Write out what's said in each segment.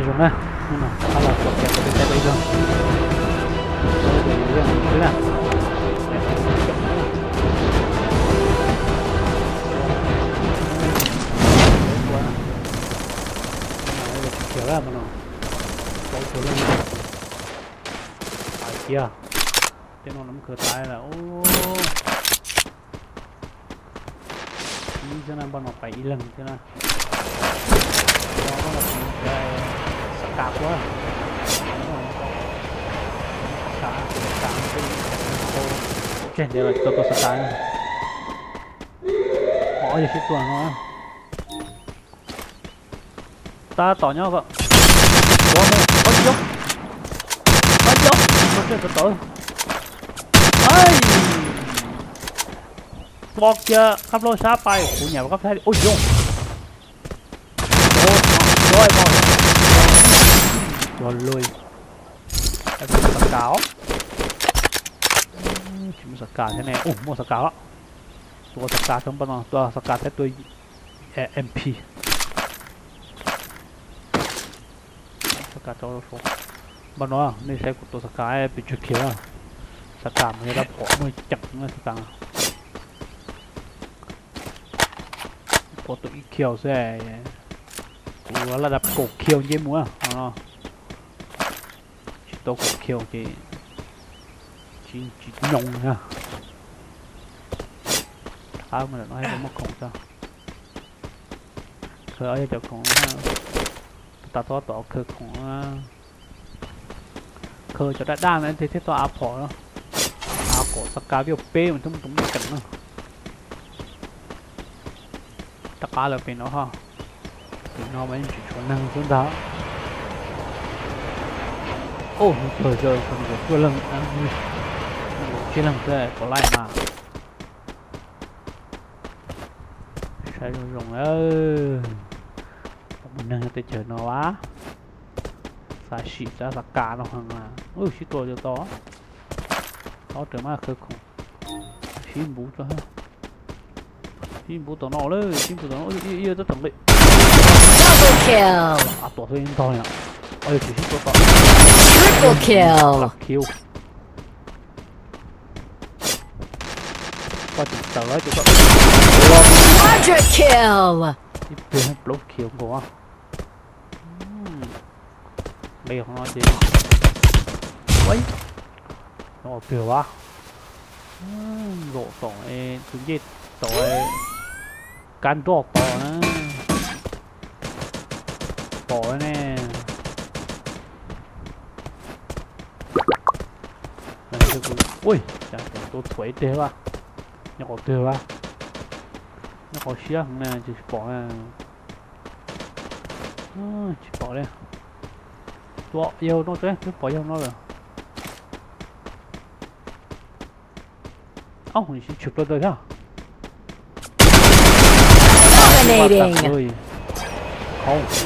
Zoo na, hnub no pab los txog kiag tus tib teb ib leeg. Tus ib leeg xwb na. Khiav lawm no. Plaub tus leej. Hais tias tej no nws khwv taiv lawm. Ib xwb na, npaj no pais ib leeg thiab na. Xav kas ua, xav kas, tseg ntiav los tsis tau tua xav kas na. Ob yog sib tua no. Tab tom nyob ko. Ua mus, ua yog, ua yog, ua tseg tawv tawv. Ai, tua kiag qab plaub sab pais kuv nyam qab sab li ua yog. Tua lawm. Xav kas os. Tsis muaj xav kas thiab ne. Ua muaj xav kas os. Tua xav kas rau npaj no, tua xav kas thiab tua MP. Xav kas rau npaj no, nej saib kuv tua xav kas pes tsawg kiag. Xav kas mas yog dab phom muaj ceem xav kas. Kuv tua ib kiag xwb, kuv laj dab kaum kiag ncej mus no. Tsis tau kaum kiag ces tsis nyoos na. Thab mas lawm no muaj khoom tso. Khaws ob yog cov khoom na. Tab tom khaws khoom na. Khaws cov daj daj na thiaj tau av phom no. Av kom xav kas vij peb mas thiaj muaj tus muaj ceem na. Rov qab lawm pem no ho. Pem no mas yeej tsis tshuav neeg xwb ntag. Ub, nws pawg yog nees nkaum cuaj leeg, nees nkaum tsib leeg xwb, kom laij mas. Saib zoo zoo, muaj neeg nyob teb chaws no as. Xav sim xav kas no heev. Ub, sib tua tau. Ob raws mas khawb khoom. Sib npuv tso. Sib npuv tom no lawm, sib npuv tom no, ib ib tab tom nqi. Double kill. Ab, tuam xwb ib ntog yom. Os, yog tsis sib tua tom. Triple kill. Kill. Koj tseem tawm ces koj. Quadra kill. Ib pliag plaub kill nkaus. Nqis qhov no ces, ua, nyob qhov twg vas? Zaum tom tus ncej tod, kab nroj tod na. Pom ne. Ui, cas tua thuam ib teg vas? Nyob qhov twg vas? Nyob qhov siab heev na, tsis pom. Tsis pom li. Tua yawg no tso, twb pom yawg no lawm. Ub, tsis tshwm plaws ntawd thiab. Dominating. Qhov uas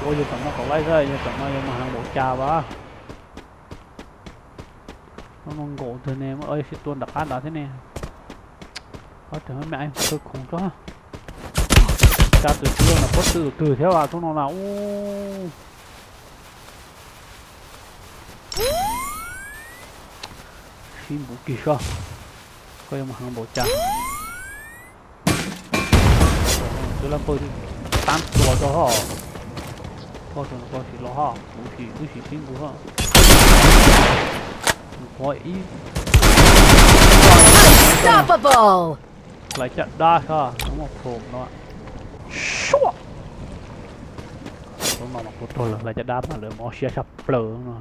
ua yawg tom no kom laij xwb, yawg tom no yawg mus heev npaum cas vas. No nkaum twg ne, sib tua nram qab nrad thiab ne. Ob tug me me khawb khoom tso. Cas tus tsis yog nram pob tw twg thiab vas tub no na ub. Sib npuv kiag soj. Koj yuav mus heev npaum cas? Twb laj npawg tab tua tso ho. Koj tus no koj sim los ho, kuv sim wb sim sib npuv ho. Nws qhuav ib. Unstoppable. Hlais caj dab sab no muaj phoom no. Suab. Lub no mas kuv tuag lawm, hlais caj dab mas lawv mob siab sab plaws no.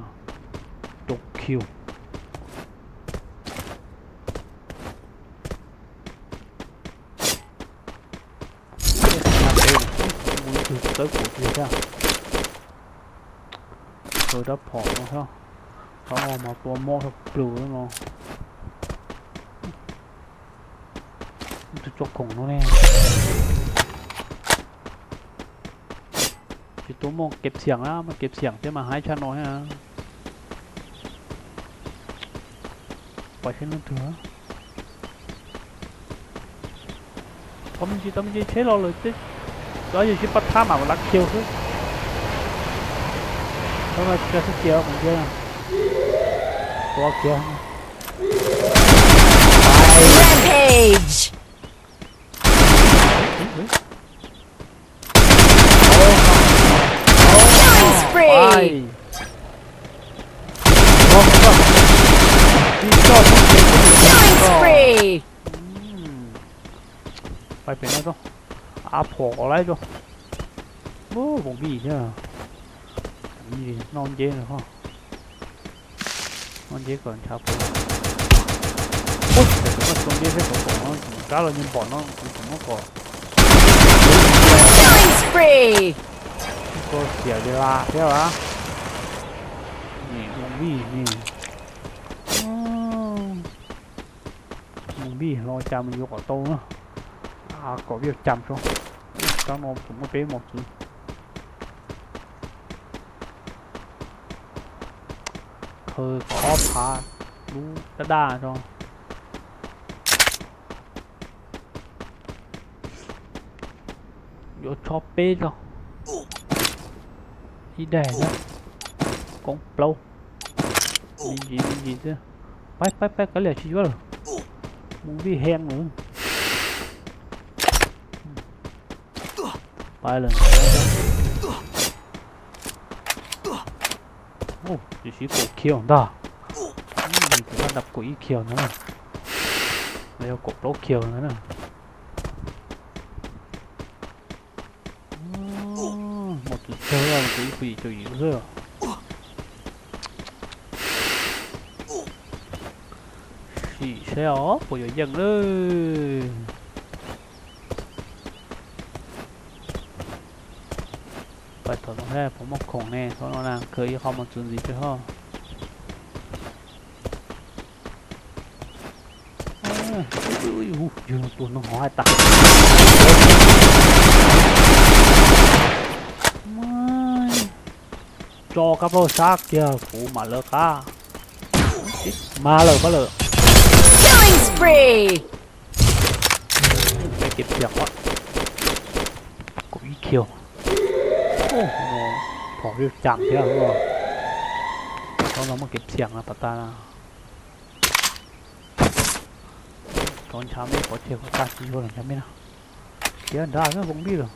Rau kill. Mus ib tug txawb kuv tiag thiab. Khaws rab phom no thiab. Rab no mas tua mob sab plaws no. Tus tso khoom no ne. Tsis tau muaj kev pxiam na, muaj kev pxiam thiab mas haib tshaj no thiab. Pom seb leej twg. Tau me ntsis, tau me ntsis, tsheb los lawm, teb, cov yog sib pab thab mam lav khiu xwb. Tau no tsis tau sib cia kuv ntsia. Tua kiag. Rampage. Killing spree. Killing spree. Pais pem no tso. Av phom qos laib tso. Ub, voos vij thiab. Noj nceb no ho. Noj nceb kom ntshav pum. Ub, tseem muab tua nceb thiab, kom kom no, rab los nyuag npom no kuv tseem muab kom. Killing spree. Koj xiam li las thiab las. Nim voos vij ni. Voos vij los cas mus yuav kom tau na. Kom vij cam tso. Rab no tseem muaj peb mos txwv. Khaws kom ob phav lub daj daj tso. Yuav tsho peb tso. Ib daig xwb. Koob plaub. Me ntsis me ntsis xwb. Pab pab pab, kav liam tsis yuav lawm. Mus vij heev lawm. Pab lawm. Ub, tsis siv kaum kill ntag. Nws tus haj dab kaum ib kill ntag na. Los yog kaum plaub kill ntag na. Mus tus tsawg los tus ib puas yim caum yim xwb. Sim seb os puas yuav yeej lawm. Pais tom no thiab, puas muaj khoom ne, thaum no na khaws ib qho mos txwv ntxiv tso ho. Yog tus no hov hais tas. Tso kab plaub sab kiag kuv mam lawv qab. Mas lawm pab lawm. Killing spree. Kev pheem, kaum ib kill. Phom vij cam thiab. Thaum no muaj kev pheem no tas tas. Tsov ntshav me pov tseg kom tag tsis yuav los ntshav me no. Khiav nrad xwb voos vij lawm.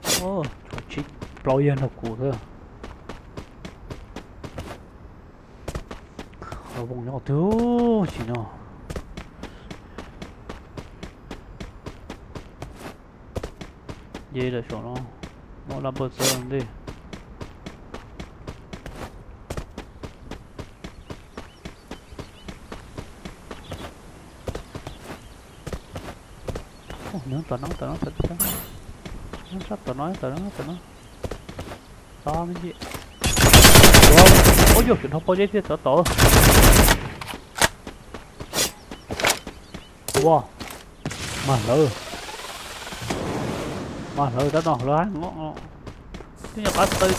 Tsov tsib plaub yawg nrog kuv xwb. Los voos nyob twg tsis no. Nce lawm saum no, muab laj npawj txawb ntej. Nyob tom no, tom no, tom no, tom no, tom no. Ua yog tseem dhau pob zeb thiab tod tod. Ua, mag hlawv, mag hlawv tab no lawv hab no. Twb nyuam qab tawm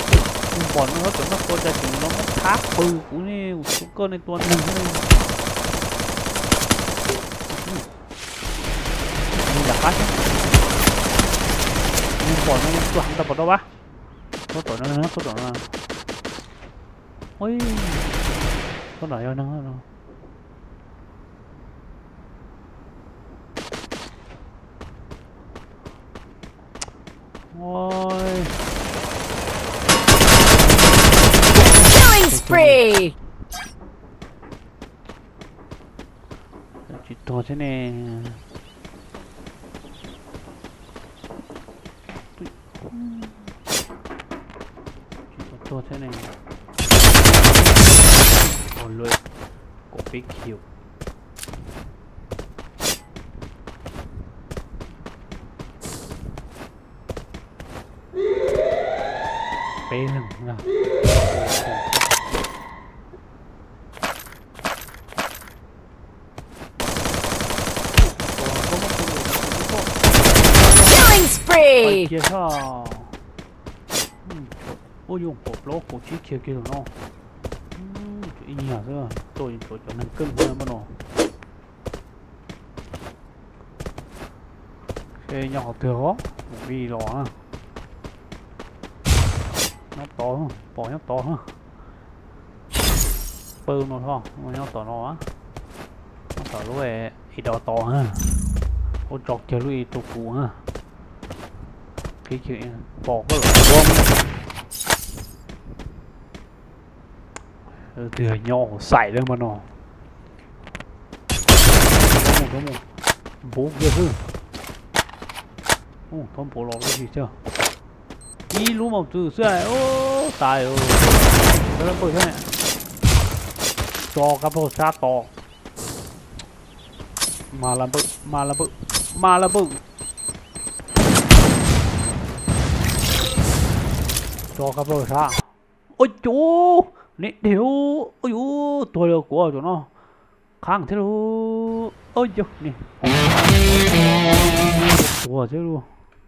tus pom no tseem muab tua cas tseem los muab thab pw kuv ne, kuv tsuav koj ne tua neeg ne. Mus nram qab, mus pom no tua heev tau pom rau pab. Txhob tom no, txhob tom no. Ui, txhob tom yog neeg no. Killing spree. Tsis tuag thiab ne. Tsis tuag thiab ne. Ua luaj, kaum peb kill. Peb leeg na. Killing spree. Ua yuav pom plaub kaum tsib kill kiag lawm no. Tshuav Nyiag xwb, tuaj tshuav cov neeg keej xwb npaj no. Seb nyob qhov twg os, mus li los na. Nyob tod, pom nyob tod. Pawg no ho, nyob tom no, nyob tom lub ib do tod na. Ua tso kiag lub ib rau kuv na. Pom koj los ua. Twb yog nyob hauv xais lawm mas no. Npuv kiag xwb. Thob npuv los lub zis xwb. Ib lub mos txwm xwb. Tas, lab npawj thiab ne. Tso kab paug sab tos. Mas lab npawj, mas lab npawj, mas lab npawj. Tso kab paug sab. Ua cuv, neb dhia, ua cuv tuag li kuv cov no. Qhab thiab lauj, ua cuv ne. Tuag thiab lauj.